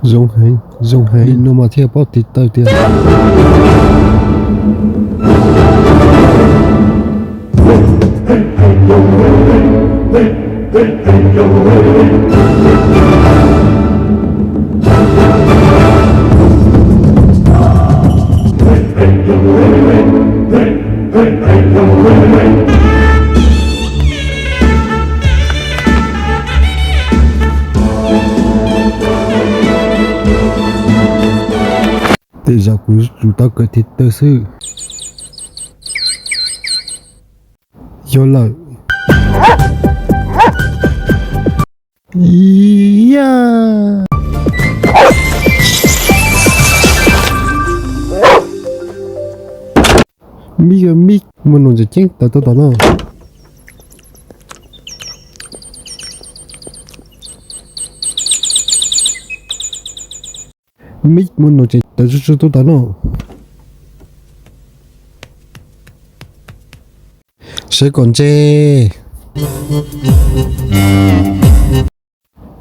Zoo heev, zoo heev, li no mas thiaj paub tiv taw tiag. Tej zaum kuv yuav tsum tau kawm tiv taw xwb. Yog lawm. Mib, mib muaj noog tseem ceeb tawm tuaj tom no. Mib muaj noog tseem tawm tsuj tsuj tuaj tom no. Saib kom ntse.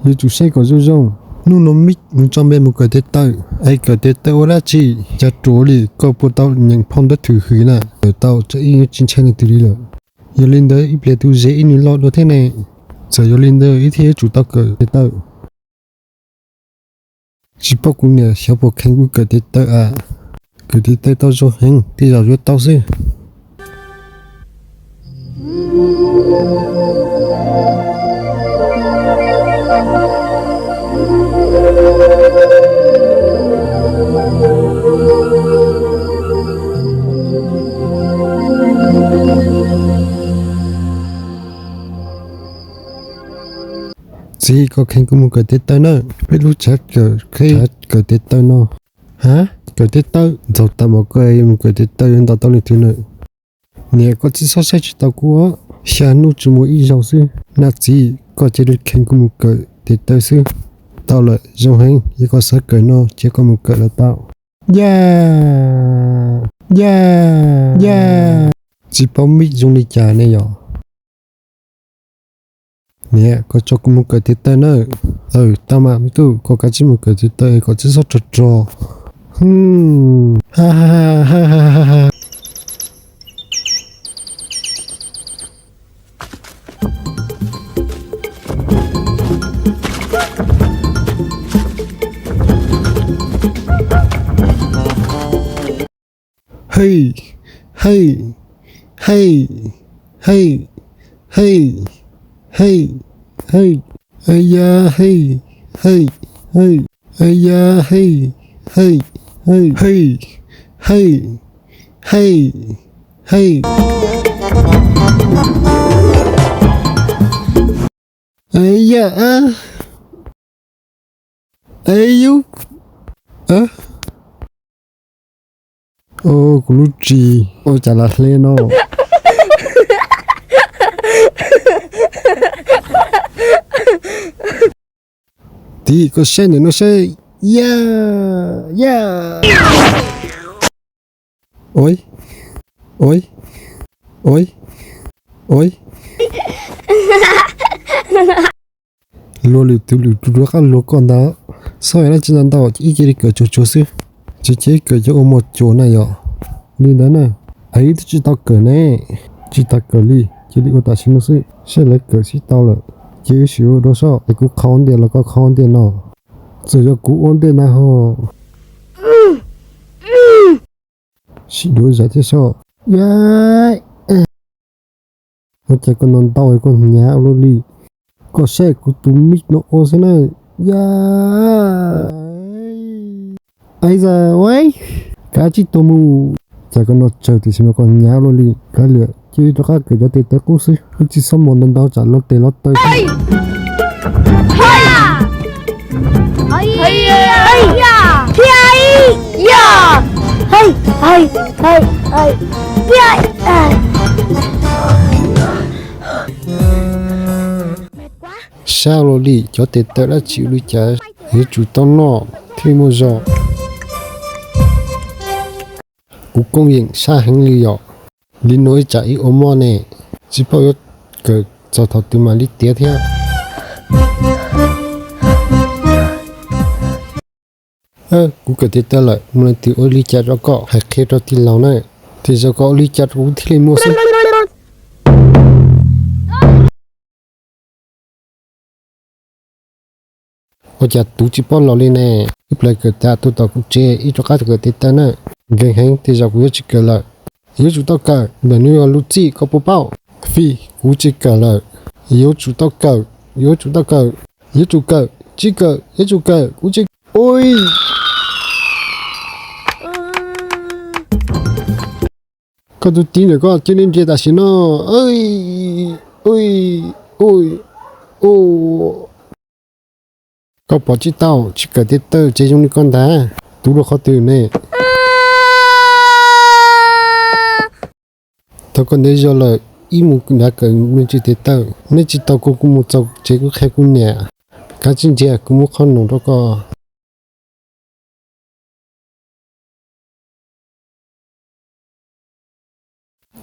Yuav tsum saib kom zoo zoo. Hnub no Mib mus tso npe mus kawm tiv taw, es kawm tiv taw ua dab tsi, cas ruam li koj puas tau nyeem phau ntawv thwm hwm na, kawm tau tseem ib nyuag tsis ntshai leej twg li lawm. Yog li ntawd ib pliag tus ze ib nws loj dua thiab ne, txawm yog li ntawd ib thiaj yuav tsum tau kawm tiv taw. Tsis paub kuv niam xyov puas kheev kuv kawm tiv taw a. Kawm tiv taw tau zoo heev, tej zaum yuav tau xwb. Txiv, koj kheev kuv mus kawm tiv taw na, peb lub tshav kawm, kawm tiv taw no. Ha, kawm tiv taw? Ntxaug tas mas koj mus kawm tiv taw yuav ntaus tau leej twg na? Niam, koj tsis txhob saib tsis taus kuv, xya hnub tsis mus ib zaug xwb. Nab txiv, koj cia li kheev kuv mus kawm tiv taw xwb. Tau lawm, zoo heev, yog koj xav kawm no ces koj mus kawm los tau. Ya, ya, ya. Tsis paub Mib zoo li cas ne yom. Niam, koj tso kuv mus kawm tiv taw nawb. Aws, tau mas me tub, koj kav tsij mus kawm tiv taw, koj tsis txhob rog rog. Hej, hej, hej, hej, hej, hej, hej, hej, hej, hej, hej, hej, hej, hej, hej, hej, hej, hej, hej. Yam, yub, kuv lub ris ua cas lam hle no. Tim, koj saib ntawm no saib. Ya, ya. Ua, ua, ua, ua. Luag lwm tus lwm tus rov qab luag koj ntag. Txhob hais dab tsi ntau ntau, ib cia li kawm tsuag tsuag xwb. Tsis cia li kawm cov ua mos cuam na yom. Li ntawd na, es wb twb tsis tau kawm ne. Tsis tas kawm li, cia li ua tam sim no xwb, saib lawv kawm sib tau lawm ces wb sim ua dua soj, es kuv qhov ntiag los koj qhov ntiag no. Txawm yog kuv ua ntiag na ho. Sim dua zam thiab soj. Ua cas koj no ntau koj hnyav ua luaj li. Koj saib kuv tus mij no ua xwb na. Ya, ai za, kav tsij tuag mus. Cas koj no tsawg tiam sis mas koj hnyav ua luaj li. Kav liam, cia wb rov qab kawm cov tes taw qub xwb, wb tsis txhob mus ntau ntau tsam luag tes luag taw. Sab ua luaj li, cov tes taw dab tsi ua li cas yuav tsum tau noj thiaj muaj zog. Kuv koob yeem sab heev li yom. Li no ib tsam ib ua moj ne, tsis paub yuav kawm txog thaum twg mam li tiav thiab. Kuv kawm tes taw lawm, mus leej twg ua li cas rau koj hais qhia rau tij laug na. Tej zaum koj ua li cas rau kuv thiaj li muaj xwb. Ua cas Tuv tsis paub los li ne? Ib pliag kawm tas tuaj tom kuv tsev, ib rov qab kawm tes taw na. Nkees heev, tej zaum kuv yuav tsis kawm lawm. Yuav tsum tau kawm, ntawm no yog lus txib, koj puas paub? Fij, kuv tsis kawm lawm. Yuav tsum tau kawm, yuav tsum tau kawm, yuav tsum kawm, tsis kawm yuav tsum kawm, kuv tsis. Ui, koj tus tij ntawm koj cia li ntsia tam sim no. Ui, ui, ui, u. Koj pom tsis tau, tsis kawm tes taw ces zoo li koj ntag. Tuv los qhov twg ne? Thaum koj ntev zog lawm, ib mus nrad kawm me ntsis tes taw, neb tsis tau kuv, kuv mus txog tsev kuv qhia kuv niam. Kav tsij ntsia, kuv muab qhob noom rau koj.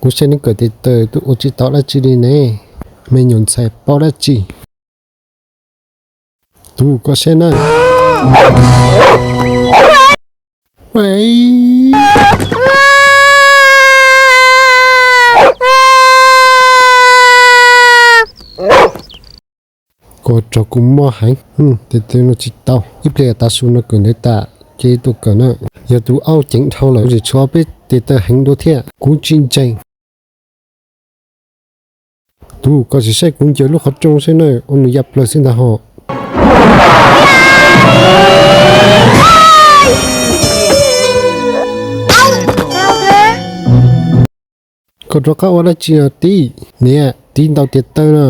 Kuv saib neb kawm tes taw twb ua tsis tau dab tsi li ne, me nyuam ntxhais paub dab tsi. Tuv, koj saib na. Koj rog kuv mob heev, tes taw no tsis tau. Ib pliag tav su no kawm ntawv tas ces tuaj kawm na. Yog tus aub ceev dhau lawm, tseem tshuav peb tes taw heev dua thiab, kuv tsis ntseeg. Tuv, koj sim saib kuv ncaws lub qhov rooj saib na, ua nws ya plaws xwb ntag hos. Koj rov qab ua dab tsi os tij? Niam, tij ntaus tes taw no.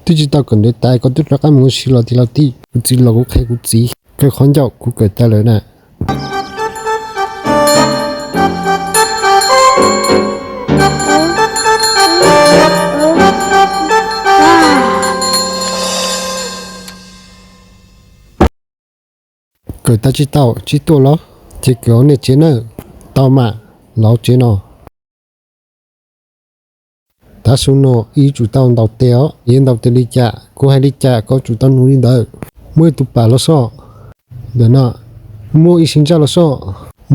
Twb tsis tau kawm ntawv tas koj twb rov qab mus ua si los tij laug tij. Kuv txiv los kuv qhia kuv txiv, kawg qhov ncauj kuv kawm tas lawm na. Kawm tas tsis tau tsis tuaj los, ces kawm hauv nej tsev nawb. Tau mas, los tsev no. Tav su no yuav tsum tau ntaus tes os, yuav ntaus tes li cas kuv hais li cas koj tsum tau nug li ntawd. Muaj ib tug pam los soj, ntawm no, muaj ib sib ntsaj los soj,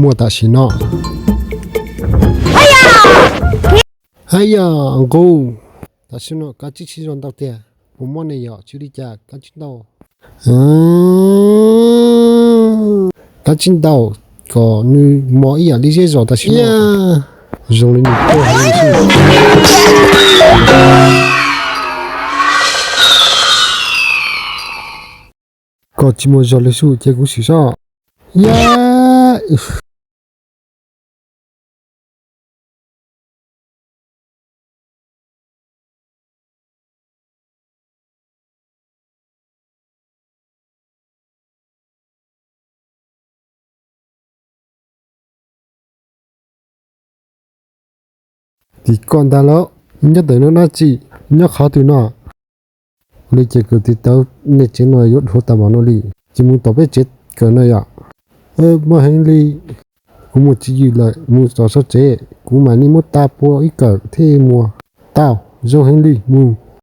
muaj tam sim no. Hab yog nqus, tam sim no kav tsij sib zog ntaus tiag, puas mob ne yom, tsis li cas kav tsij ntaus. Kav tsij ntaus kom nws mos ib yam li zej zos tam sim no. Zoo li nws tuaj heev li xwb. Koj tsis muaj zog li xwb ces kuv sim soj. Ya. Tim koj ntag los, nyob ntawm no dab tsi, nyob qhov twg no? Li ces kawm tes taw nej tsev no yuav dhuav tas npaum no li, ces mus tom peb tsev kawm no yom. Muaj heev li, kuv mus tsis ywm lawm, mus tom sab tsev kuv mam li muab tas pua ib kawm thiaj muag. Tau, zoo heev li, mus.